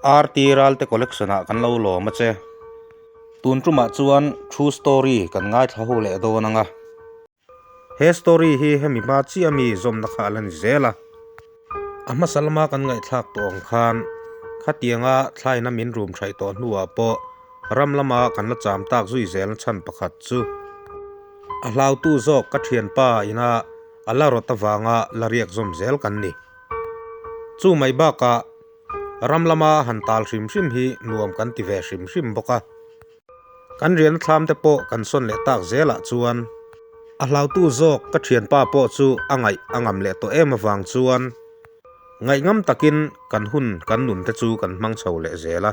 RT Ralte Collection ah kan lo lawm a che. Tun tumah chuan true story kan ngaithla ho leh dawn ang a. He story hi hemi hma chiah mi zawmna kha a la ni zel a. A hmasa lama kan ngaihthlak tawh ang khan khatianga thlaina min rum hraih tawh hnuah pawh ram lama kan la cham tak zui zelna chhan pakhat chu a hlautu zawk ka thianpa ina a la rawt avanga la riak zawm zel kan ni. Chu mai bakah ram lama han tal hrim hrim hi nuam kan ti ve hrim hrim bawk a. Kan riahna thlam te pawh kan sawn leh tak zelah chuan a hlautu zawk ka thianpa pawh chu a ngaih a ngam leh tawh em avang chuan ngaihngam takin kan hun kan nun te chu kan hmang chho leh zel a.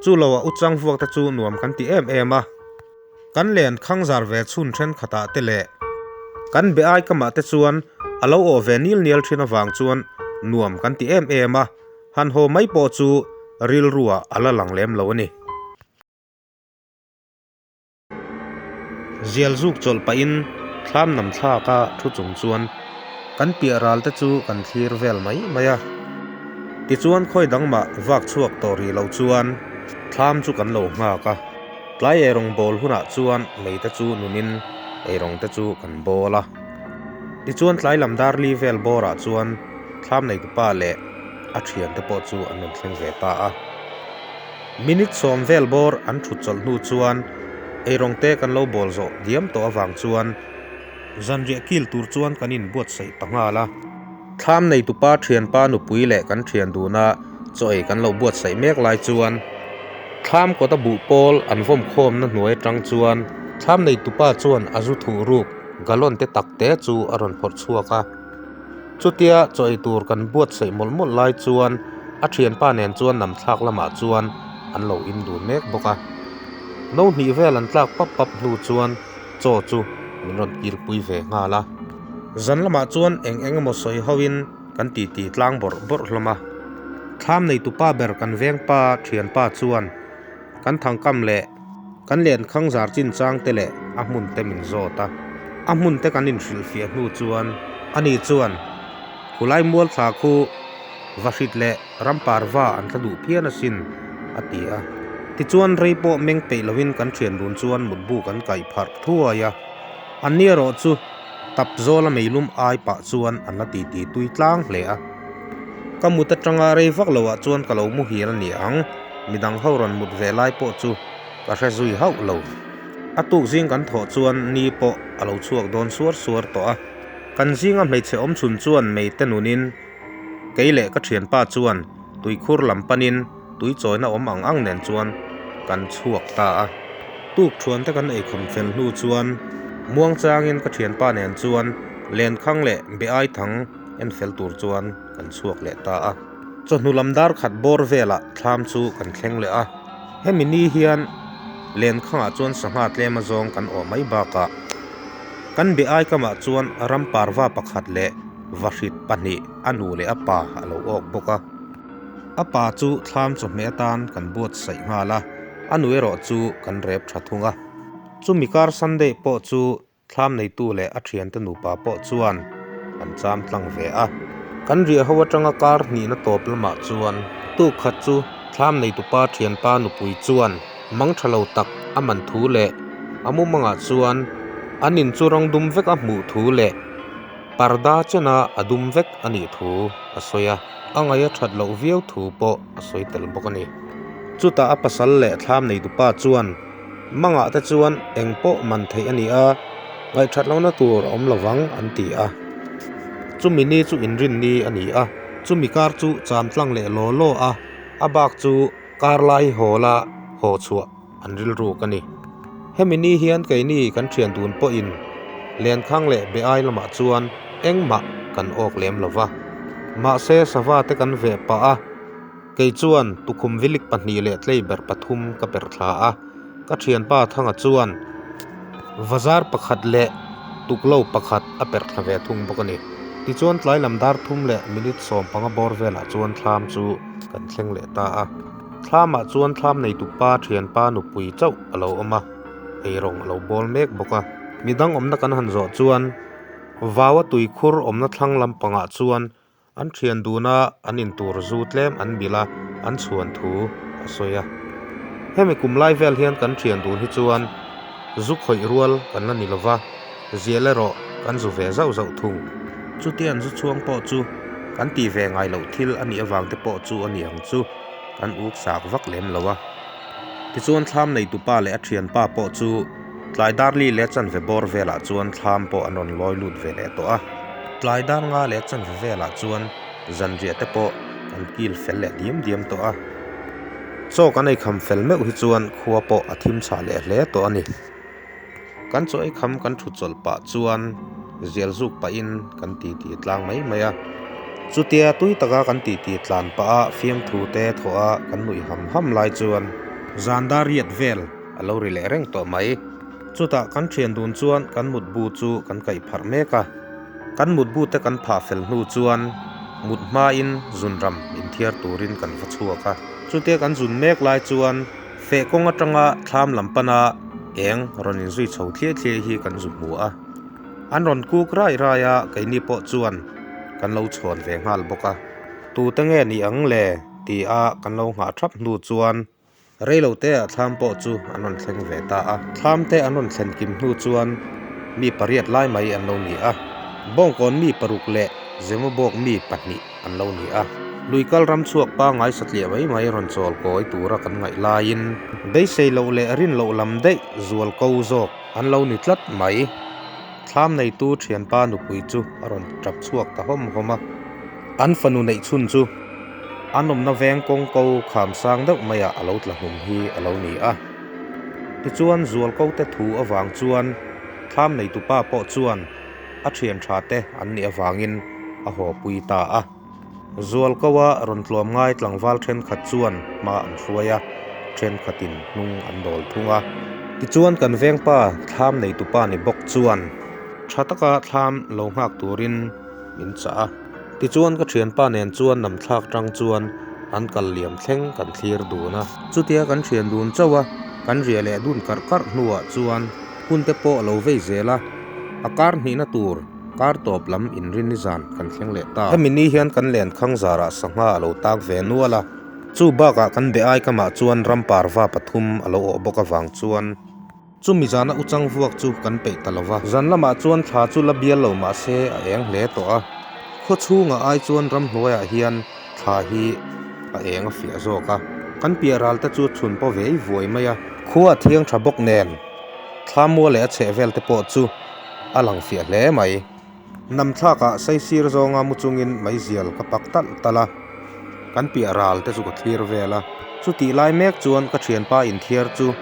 Chu loah u chang vuak te chu nuam kan ti em em a. Kan len khang zar ve chhun thenkhatah te leh kan be ai kamah te chuan a lo awh ve nil nial thin avang chuan nuam kan ti em em a, han haw mai pawh chu rilruah a la lang lem lo a ni. Zial zuk chawlh pahin thlam nam thlaka thu chung chuan kan piah ral te chu kan thlir vel mai mai a. Tichuan khawi dang mah vak chhuak tawh rih lo chuan thlam chu kan lo nghak a. Tlai eirawng bawl hunah chuan mei te chu nunin eirawng te chu kan bawl a. Tichuan tlai lam dar li vel bawrah chuan thlam neitupa leh a thiante pawh chu an rawn thleng ve ta a. Minute sawm vel bawr an thut chawlh hnu chuan eirawng te kan lo bawl zawh diam tawh avang chuan zanriah kil tur chuan kan inbuatsaih ta nghal a. Thlam neitupa thianpa nupui leh kan thian duna chaw ei kan lo buatsaih mek lai chuan thlam kawta buh pawl an vawm khawmna hnuai atang chuan thlam neitupa chuan a zu thuh ruk gallon te tak te chu a rawn phawrh chhuak a. Chutia chaw ei tur kan buatsaih mawlh mawlh lai chuan a thianpa nen chuan nam thlak lamah chuan an lo in dun mek bawk a. No hnih vel an tlak pap pap hnu chuan chaw chu min rawn kilpui ve nghal a. Zan lamah chuan eng eng emaw sawi ho in kan titi tlang bawrh bawrh hlawm a. Thlam neitupa ber kan vengpa thianpa chuan kan thangkam leh kan lenkhang zar chin chang te leh a hmun te min zawt a. A hmun te kan inhrilhfiah hnu chuan ani chuan khulai mual thla khu vahrit leh ramparva an tla duh phian asin a ti a. Tichuan rei pawh meng peih lovin kan thian dun chuan mutbu kan kaih pharh thuai a. Anni erawh chu tap zawla meilum ai pah chuan an la titi tui tlang hle a. Ka mut atanga rei vak loah chuan ka lo muhil a ni ang. Midang ho rawn mut ve lai pawh chu ka hre zui hauh lo. A tuk zing kan thawh chuan ni pawh a lo chhuak dawn suar suar tawh a. Kan zinga hmeichhe awm chhun chuan meite nunin kei leh ka thianpa chuan tuikhur lam panin tui chawina awm ang ang nen chuan kan chhuak ta a. Tuk thuan te kan eikhawm fel hnu chuan muang changin ka thianpa nen chuan lenkhang leh be ai thang en fel tur chuan kan chhuak leh ta a. Chawhnu lam dar khat bawr velah thlam chu kan thleng leh a, hemi ni hian lenkhangah chuan sangha tlem azawng kan awh mai bakah kan be ai kamah chuan ram parva pakhat leh vahrit pahnih a nu leh a pa a lo awk bawk a. A pa chu thlam chawhmeh atan kan buatsaih nghal a, a nu erawh chu kan rep tha thung a. Chumi kar Sunday pawh chu Thlam neitu leh a thiante nupa pawh chuan an cham tlang ve a. Kan riah ho atanga kar hnihna tawp lamah chuan tuk khat chu thlam neitupa thianpa nupui chuan mang tha lo tak a man thu leh a mumangah chuan an in chu rawng dum vek a hmuh thu leh parda chena a dum vek a nih thu a sawi a, a ngaih a that loh viau thu pawh a sawi tel bawk a ni. Chutah a pasal leh thlam neitupa chuan Mangah te chuan eng pawh man theih a ni a, ngaihthat lohna tur a awm lovang an ti a. Chumi ni chu inrin ni a ni a, chumi kar chu cham tlang leh law law a, a bak chu kar lai hawla haw chhuah an rilruk a ni. Hemi ni hian keini kan thian dun pawhin Lenkhang leh Beai lamah chuan engmah kan awk lem lova, mahse sava te kan veh pah a, Kei chuan tukhum vilik pahnih leh tlei ber pathum ka per thla a, ka thianpa Thanga chuan vazar pakhat leh tuklo pakhat a per thla ve thung bawk a ni. Tichuan tlai lam dar thum leh minute 15 bawr velah chuan thlam chu kan thleng leh ta a. Thlamah chuan thlam neitupa thianpa nupui chauh a lo awm a, eirawng a lo bawl mek bawk a. Midang awmna kan han zawh chuan vaua tuikhur awmna thlang lampangah chuan. An thian duna an intur zu tlem an bilh a, an chhuan thu a sawi a. Hemi kum lai vel hian kan thian dun hi chuan zu khawih rual kan la ni lova, zial erawh kan zu ve zauh zauh thung. Chutia an zu chhuang pawh chu kan tih ve ngai loh thil a nih avang te pawh chu a ni ang chu kan uk sak vak lem lo a. Tichuan thlam neitupa leh a thianpa pawh chu tlai dar li leh chanve bawr velah chuan thlam pawh an rawn lawi lut ve leh tawh a. Tlai dar nga leh chanve velah chuan zanriah te pawh kan kil fel leh diam diam tawh a. Chaw kan ei kham fel meuh hi chuan khua pawh a thim chhah leh hle tawh a ni. Kan chaw ei kham kan thu chawlh pah chuan zial zuk pahin kan titi tlang mai mai a. Chutia tui taka kan titi tlan pah a fiamthu te thawh a kan nuih ham ham lai chuan zan dar riat vel a lo ri leh reng tawh mai. Chutah kan thian dun chuan kan mutbu chu kan kaih pharh mek a. Kan mutbu te kan phah fel hnu chuan mut hmain zunram inthiar turin kan va chhuak a. Chutia kan zun mek lai chuan Feh kawng atanga thlam lam pana eng rawn inzui chho thliai thliai hi kan zu hmu a. An rawn kuk rai rai a, keini pawh chuan kan lo chhawn ve nghal bawk a. Tute nge ni ang le? ti a kan lo nghah thap hnu chuan reilo te ah thlam pawh chu an rawn thleng ve ta a. Thlam te an rawn thlen kim hnu chuan mi pariat lai mai an lo ni a. Bawngkawn mi paruk leh Zemabawk mi pahnih. an lo ni a. Lui kal ram chhuak pangngai satliah mai mai rawn chawl kawi tura kan ngaih laiin beisei loh leh rin loh lam daih zual ko zawk an lo ni tlat mai. Thlam neitu thianpa nupui chu a rawn tap chhuak ta hawm hawm a. An fanu neih chhun chu an awmna veng kawng ko kham sang deuh maiah a lo tla hlum hi a lo ni a. Tichuan zual ko te thu avang chuan thlam neitupa pawh chuan a thian tha te an nih avangin a haw pui ta a. Zualkoa rawn tluam ngai tlangval thenkhat chuan hma an hruai a, thenkhatin hnung an dawl thung a. Tichuan kan vengpa thlam neitupa ni bawk chuan tha taka thlam lo nghak turin min chah a. Tichuan ka thianpa nen chuan namthlak tang chuan an kal liam thleng kan thlir dun a. Chutia kan thian dun chauh a, kan riah leh dun karh karh hnuah chuan hun te pawh a lo vei zel a, a kar hnihna tur kar tawp lam inrin nizan kan thleng leh ta. Hemi ni hian kan len khang zarah sangha a lo tak ve nual a, chu bakah kan be ai kamah chuan ram parva pathum a lo awh bawk avang chuan chumi zana u chang vuak chu kan peih ta lo va. Zan lamah chuan thla chu la bial lo mah se a eng hle tawh a, khaw chhungah ai chuan ramhnuaiah hian thla hi a eng a fiah zawk a, kan piah ral te chu chhun paw vei vuai mai a. Khua a thiang tha bawk nen Thlamua leh a chheh vel te pawh chu a lang fiah hle mai. Namthlakah saisir zawnga mu chungin meizial ka pak talh talh a, kan piah ral te chu ka thlir vel a. Chutih lai mek chuan ka thianpa inthiar chu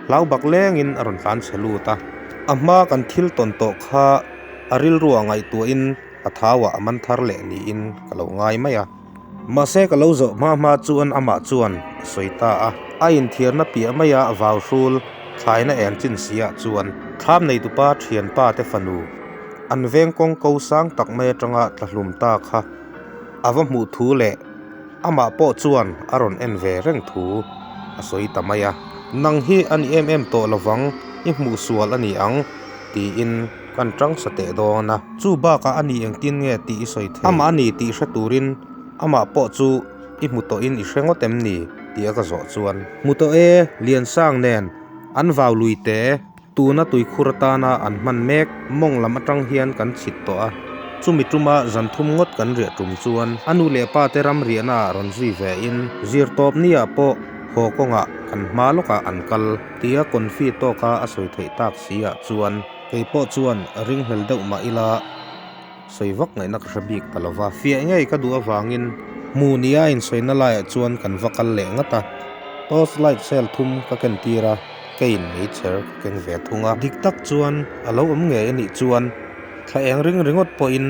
hlau bak lengin a rawn tlan chhe lut a. A hma kan thil tawn tawh kha a rilruah ngaihtuahin a thauah a man thar leh niin ka lo ngai mai a. Mahse ka lo zawh hma hma chuan amah chuan a sawi ta a. A inthiarna piah maia vau hrul thlaina eng chin si ah chuan thlam neitupa thianpa te fanu an veng kawng ko sang tak mai atanga tla hlum ta kha a va hmuh thu leh amah pawh chuan a rawn en ve reng thu a sawi ta mai a. Nang hi a ni em em tawh lovang i hmuh sual a ni ang tiin Kan tang sa teh dawn a. Chu bakah a ni engtin nge tih i sawi thei? Amah a ni tih hre turin amah pawh chu i hmu tawhin i hre ngawt em ni? tih a ka zawh chuan. Hmu tawh e, Liansang nen an vau lui te, tuna tuikhur atana an hman mek mawng lam atang hian kan chhit tawh a. Chumi tuma zan thum ngawt kan riah tum chuan a nu leh pa te ram riahna ah rawn zui ve in zirtawp ni ah pawh haw kawngah kan hma lawkah an kal tia confi tawka a sawi theih tak si ah chuan Kei pawh chuan ringhlel deuh mah ila sawi vak ngaihna ka hre bik ta lo va. Fiah ngei ka duh avangin hmu nia insawina laiah chuan kan va kal leh ngat a. Torch light cell thum ka ken tir a, keiin meichher ka keng ve thung a. Dik tak chuan a lo awm ngei anih chuan thla eng ring ringawt pawhin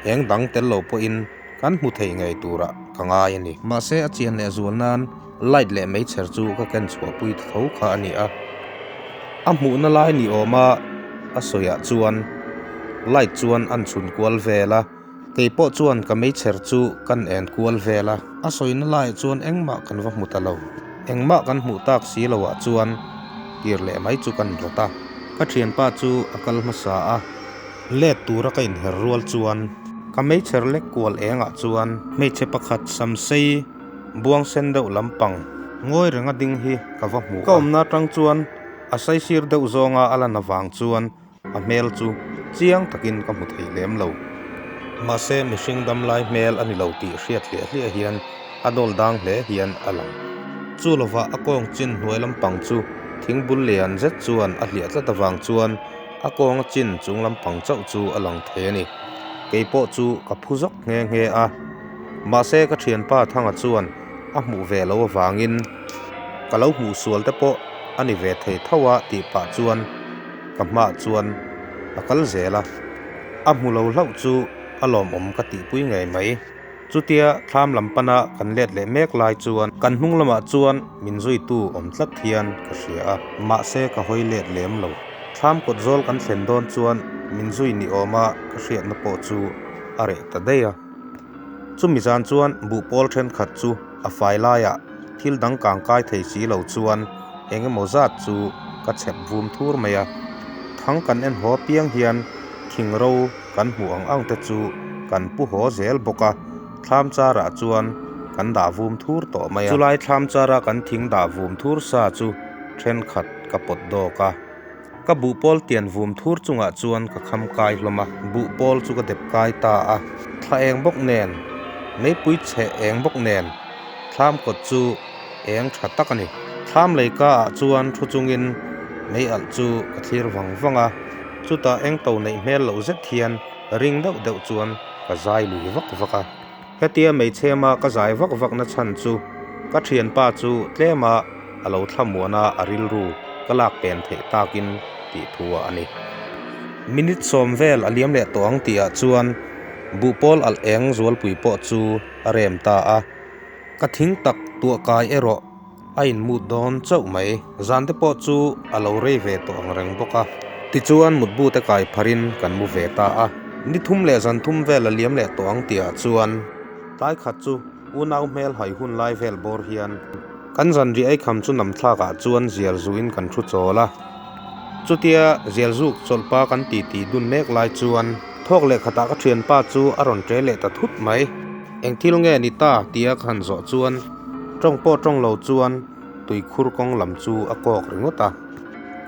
eng dang tel lo pawhin kan hmu thei ngei turah ka ngai a ni. Mahse a chian leh zual nan light leh meichher chu ka ken chhuahpui ta tho kha a ni a. A hmuhna lai ni awma a sawiah chuan light chuan an chhun kual vel a, kei pawh chuan ka meichher chu kan en kual vel a. A sawina laiah chuan engmah kan va hmu ta lo. Engmah kan hmuh tak si loah chuan kir leh mai chu kan rawt a. Ka thianpa chu a kal hmasa a, let tura ka inher rual chuan. Ka meichher lek kual engah chuan hmeichhe pakhat sam sei buang sen deuh lampang ngawi renga ding hi ka va hmu a. Ka awmna atang chuan a saisir deuh zawnga a lan avang chuan a hmel chu chiang takin ka hmu thei lem lo. Mahse mihring damlai hmel a ni lo tih hriat hliah hliah hian a dawl dang hle hian a lang. Chu lovah a kawng chin hnuai lampang chu thingbul lian zet chuan a hliah tlat avang chuan a kawnga chin chung lampang chauh chu a lang thei a ni. Kei pawh chu ka phu zawk nghe nghe a. Mahse ka thianpa Thanga chuan a hmuh ve lo avangin ka lo hmuh sual te pawh a ni ve thei tho a tih pah chuan ka hmaah chuan a kal zel a. A hmu lo hlauh chu a lawmawm ka tihpui ngei mai. Chutia thlam lam pana kan let leh mek lai chuan kan hnung lamah chuan min zuitu awm tlat hian ka hria a, mahse ka hawi let lem lo. Thlam kawt zawl kan thlen dawn chuan min zui ni awma ka hriatna pawh chu a reh ta daih a. Chumi zan chuan buhpawl thenkhat chu a fai laiah thil dang kang kai thei si lo chuan eng emaw zat chu ka chhep vum thur mai a. Thang kan en haw piang hian thing ro kan hmuh ang ang te chu kan pu haw zel bawk a, thlam charah chuan kan dah vum thur tawh mai a. Chulai thlam chara kan thing dah vum thur sa chu thenkhat ka pawt dawk a, ka buhpawl tian vum thur chungah chuan ka kham kai hlawm a, buhpawl chu ka dep kai ta a, thla eng bawk nen, meipui chhe eng bawk nen thlam kawt chu eng tha tak a ni. Thlam lei ka ah chuan thu chungin mei alh chu ka thlir vang vang a, chutah eng to neih hmel loh zet hian ring deuh deuh chuan ka zai lui vak vak a. Hetia meichhema ka zai vak vak na chhan chu ka thianpa chu tlema a lo thlamuan a, a rilru ka lak pen theih takin tih thu ah a ni. Minute sawm vel a liam leh tawh ang tih ah chuan buhpawl alh eng zualpui pawh chu a rem ta a. Ka thing tak tuah kai erawh a inmut dawn chauh mai. Zan te pawh chu a lo rei ve tawh ang reng bawk a. Tichuan mutbu te kai pharin kan mu ve ta a. Ni thum leh zan thum vel a liam leh tawh ang tihah chuan tlai khat chu unau hmel hai hun lai vel bawr hian kan zanriah ei kham chu namthlakah chuan zial zuin kan thu chawl a. Chutia zial zuk chawlhpa kan titi dun mek lai chuan thawk leh khatah ka thianpa chu a rawn ṭe leh ta thut mai. Eng thil nge ni ta tia ka han zawh chuan tawng pawh tawng lo chuan tuikhur kawng lam chu a kawk ringawt a.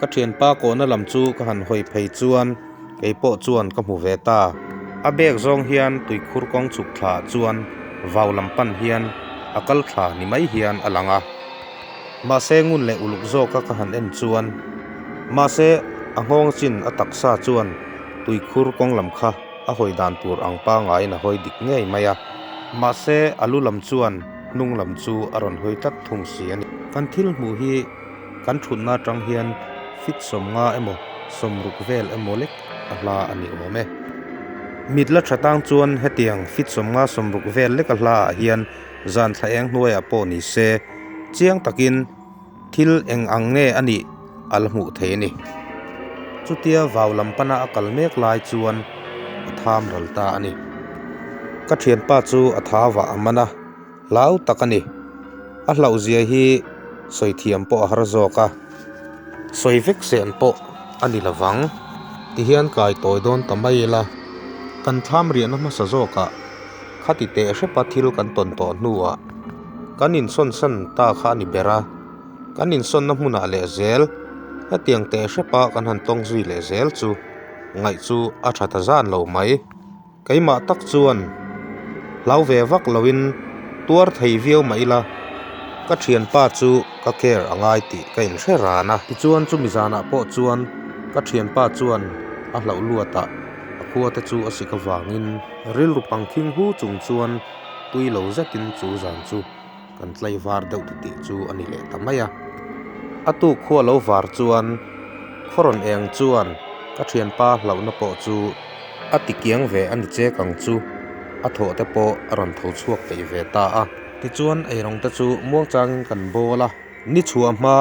Ka thianpa kawhna lam chu ka han hawi phei chuan kei pawh chuan ka hmu ve ta. A bek zawng hian tuikhur kawng chhuk thla chuan vau lam pan hian a kal thla ni mai hian a lang a. Mahse ngun leh uluk zawka ka han en chuan mahse a nghawng chin a taksa chuan tuikhur kawng lam kha a hawi dan tur ang pangaiin a hawi dik ngei mai a, mahse a lu lam chuan hnung lam chu a rawn hawi tlat thung si a ni. Kan thil hmuh hi kan thutna atang hian fit sawmnga emaw sawmruk vel emaw lek a hla a ni awm e. Mit la tha tang chuan hetiang fit sawmnga sawmruk vel lek a hla ah hian zan thla eng hnuaiah pawh ni se chiang takin Thil eng ang nge a nih a la hmuh thei a ni. Chutia vau lam pana a kal mek lai chuan a tham ral ta a ni. Ka thianpa chu a tha vah a man a, hlau tak a ni. A hlauhzia hi sawi thiam pawh a har zawk a, sawi vek sen pawh a ni lovang. Tihian kai tawi dawn ta mai ila, kan thlam riahna hmasa zawkah Khati teh hrepa thil kan tawn tawh hnuah kan insawnsan ta kha a ni ber a, kan insawnna hmunah leh zel hetiang teh hrepa kan han tawng zui leh zel chu ngaih chu a tha ta zan lo mai. Keimah tak chuan hlau ve vak loin tuar thei viau mah ila ka thianpa chu ka care a ngai tih ka inhre ran a. Tichuan chumi zanah pawh chuan ka thianpa chuan a hlauh luatah a khua te chu a sik avangin Rilru pangkhing hu chung chuan tui lo zetin chu zan chu kan tlai var deuh ti tih chu a ni leh ta mai a. A tuk khua lo var chuan khaw rawn eng chuan ka thianpa hlauhna pawh chu a ti kiang ve a ni chek ang chu a thawh te pawh a rawn tho chhuak peih ve ta a. Tichuan eirawng te chu muangchangin kan bawl a, ni chhuah hma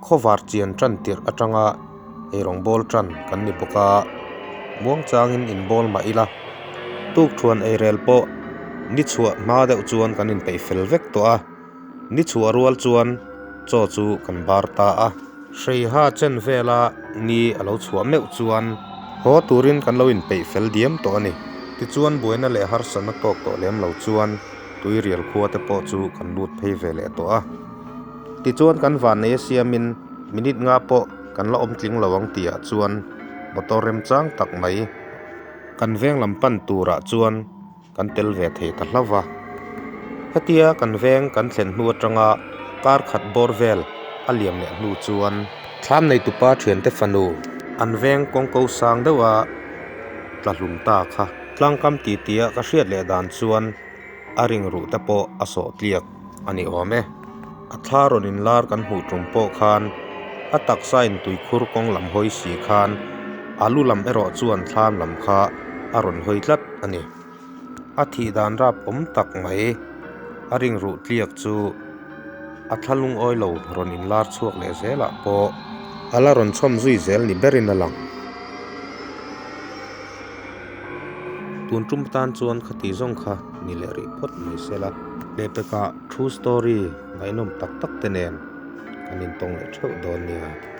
khaw var chian tan tirh atanga eirawng bawl tan kan ni bawk a, muangchangin inbawl mah ila tukthuan eirel pawh ni chhuah hma deuh chuan kan inpeih fel vek tawh a, ni chhuah rual chuan chaw chu kan bar ta a. Hreiha chen vela ni a lo chhuah meuh chuan haw turin kan lo inpeih fel diam tawh a ni. Tichuan buaina leh harsatna tawk tawh lem lo chuan Tuirial khua te pawh chu kan lut phei ve leh tawh a. Tichuan kan vannei a siamin minute nga pawh kan la awm tling lo ang tihah chuan motor remchang tak mai kan veng lam pan turah chuan kan tel ve thei ta hlauh va. Hetia kan veng kan thlen hnu atanga kar khat bawr vel a liam leh hnu chuan thlam neitupa thiante fanu an veng kawngko sang deuha tla hlum ta kha tlangkam titi a ka hriat leh dan chuan a ring ruh te pawh a sawh tliak a ni awm e. A thla rawn inlar kan hmuh tum pawh khan a taksa in tuikhur kawng lam hawi si khan a lu lam erawh chuan thlam lam kha a rawn hawi tlat a ni. A thih dan rap awm tak mai a ring ruh tliak chu a thla lungawi lo rawn inlar chhuak leh zelah pawh a la rawn chhawm zui zel ni berin a lang. Tun tum tan chuan khati zawng kha ni leh rih phawt mai se la. Lehpekah true story ngaihnawm tak tak te nen kan intawng leh theuh dawn nia.